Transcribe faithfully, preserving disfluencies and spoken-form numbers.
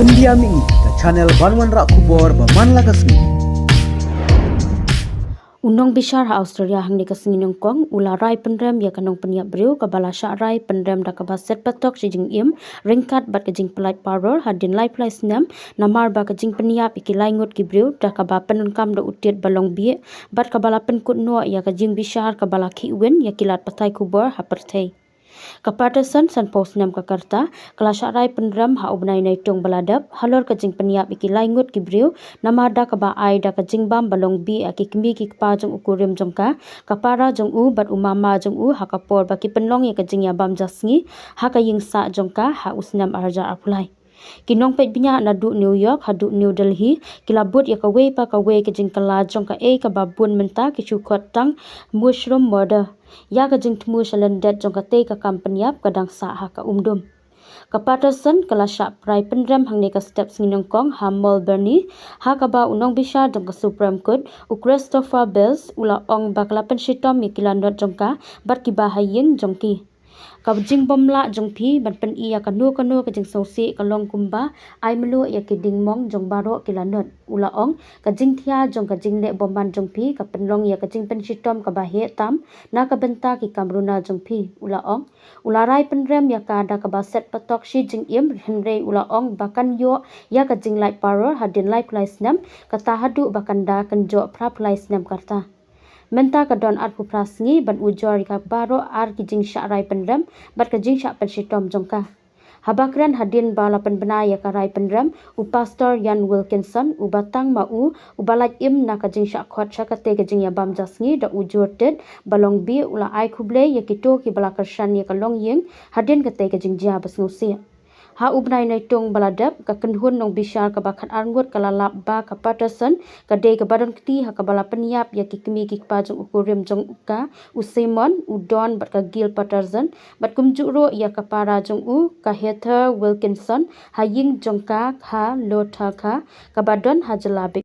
India Mini, ka channel ban wanrah khubor ba man la ka sngi. U nongbishar ha Australia hangne ka sngi nyngkong u la rai pynrem ïa ka nongpynïap briew kaba la shah rai pynrem da kaba set patok shi jingim ryngkat bad ka jingpynlait paror hadien laiphew lai snem, namar ba ka jingpynïap ïa ki laingut ki briew da kaba pyndonkam da u tied ba long bih bad kaba la pynkut noh ïa ka jingbishar kaba la khih win ïa ki lad pathai khubor ha pyrthei. Ka Patterson, sanphew snem ka rta, ka la shah rai pynrem ha u bnai Naitung ba la dep halor ka jingpynïap ïa ki laingut ki briew namar da kaba ai da ka jingbam ba long bih ïa ki kmie ki kpa jong u kurim jong ka, ka para jong u bad u mama jong u ha ka por ba ki pynlong ïa ka jingïabam ja sngi ha ka ïingsah jong ka ha u snem ar hajar arphew lai. Ki nongpeit bniah naduh New York haduh New Delhi ki la bud ïa kawei pa kawei ka jingkylla jong kaei kaba bun mynta ki shu khot tang mushroom murder ïa ka jingthmu sha lyndet jong katei ka kam pynïap ka dang sah ha ka umdum. Ka Patterson ka la shah rai pynrem hangne ka step sngi nyngkong ha Melbourne, ha kaba u nongbishar jong ka Supreme Court, u Christopher Bells, u la ong ba ka la pynshitom ïa ki lanot jong ka bad kiba ha ïing jong ki. Ka jingbymlah jong phi ban pyni ïa kano kano ka jingsngewsih ka long kumba ai mluh ïa ki ding mong jong baroh ki lanot, u la ong. Ka jingthiah jong ka jingleh bymman jong phi ka pynlong ïa ka jingpynshitom kaba heh tam na ka bynta ki kam runa jong phi, u la ong. U la rai pynrem ïa ka da kaba set patok shi jingim, hynrei u la ong ba kan ïoh ïa ka jinglait paror hadien laiphew lai snem, kata haduh ba kan da kynjoh phraphew lai snem ka rta. Mynta ka don arphew phra sngi ban ujor ïa ka baroh ar ki jingshah rai pynrem bad ka jingshah pynshitom jong ka. Haba kren hadien ba la pynbna ïa ka rai pynrem, u Pastor Ian Wilkinson, uba tang ma u uba lait im na ka jingshah khot sha katei ka jingïabam ja sngi da u jur tied ba long bih, u la ai khublei ïa kito kiba la kyrshan ïa ka longïing hadien katei ka jingjia ba sngewsih. Ha u bnai Naitung ba la dep, ka kynhun nongbishar kaba khatar ngut ka la lap ba ka Patterson ka dei kaba don kti ha kaba la pynïap ïa ki kmie ki kpa jong u kurim jong ka, u Simon, u Don bad ka Gail Patterson, bad kumjuh ruh ïa ka para jong u, ka Heather Wilkinson, ha ïing jong ka ha Lautoka, kaba don ha jylla Vic-